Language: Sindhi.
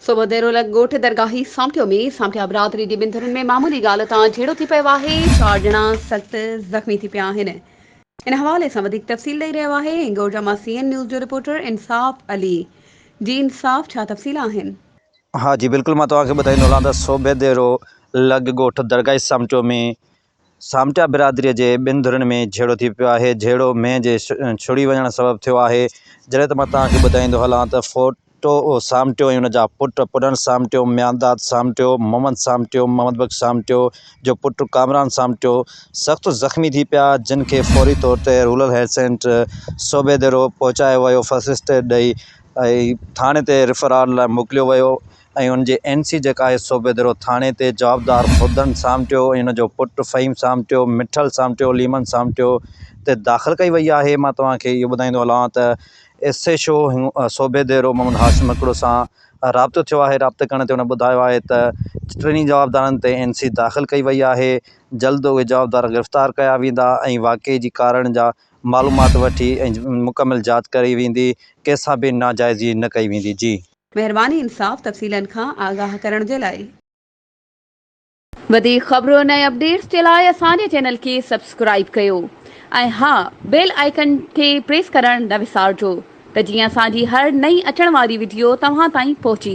صوبو لڳ ڳوٺ درگاهي سامٽيو ۾ سامٽيا برادري جي ٻن ڌرين ۾ معمولي ڳالهه تان جهيڙو ٿي پيو آهي، چار ڄڻا سخت زخمي ٿي پيا آهن. ان حوالي سان وڌيڪ تفصيل ڏئي رهيو آهي هنگورجا مان سي اين نيوز جو رپورٽر انصاف علي. جي انصاف ڇا تفصيل آهن؟ ها جي بلڪل مان توهان کي ٻڌائيندو هلان ته صوبيديرو لڳ ڳوٺ درگاهي سامٽيو ۾ سامٽيا برادريء جي ٻن ڌرين ۾ جهيڙو ٿي پيو آهي، جهيڙو مينهن جي ڇڙي وڃڻ سبب ٿيو آهي، جڏهن ته مان توهان کي ٻڌائيندو هلان ته فوٽو سامٽيو ۽ ان جا پٽ پڏڻ سامٽيو، ميانداد سامٽيو، محمد سامٽيو، محمد بخش سامٽيو جو پٽ ڪامران سامٽيو سخت زخمي ٿي پيا، جن کي فوري طور تي رورل هيلٿ سينٽر صوبيديرو پهچايو ويو، فرسٽ ايڊ ڏئي ۽ ٿاڻي تي ريفرال لاء موڪليو ويو. ۽ ان جي اين سي جيڪا آهي صوبيدرو ٿاڻي تي جوابدار خدن سامٽيو ۽ ان جو پٽ فهيم سامٽيو، مٺل سامٽيو، ليمن سامٽيو تي داخل ڪئي وئي آهي مان توهان کي اهو ٻڌائيندو هلان ته ايس ايڇ او صوبيديرو محمد هاشم هڪڙو سان رابطو ٿيو آهي رابطي ڪرڻ تي ان ٻڌايو آهي ته ٽنهي جوابدارن تي اين سي داخل ڪئي وئي آهي جلد اهي جوابدار گرفتار ڪيا ويندا ۽ واقعي جي ڪارڻ جا معلومات وٺي ۽ مڪمل جاچ ڪئي ويندي ڪنهن سان به ناجائزي نه ڪئي ويندي جي. مهرباني انصاف تفصيلن کان آگاهه ڪرڻ جي لاء. وڌيڪ خبرن ۽ اپڊيٽس جي لاء اسان جي چينل کي سبسڪرائيب ڪيو ۽ ها بيل آئيڪن کي پريس ڪرڻ نه وسارجو ته جيئن اسان جي هر نئين اچڻ واري وڊيو توهان تائين پهچي.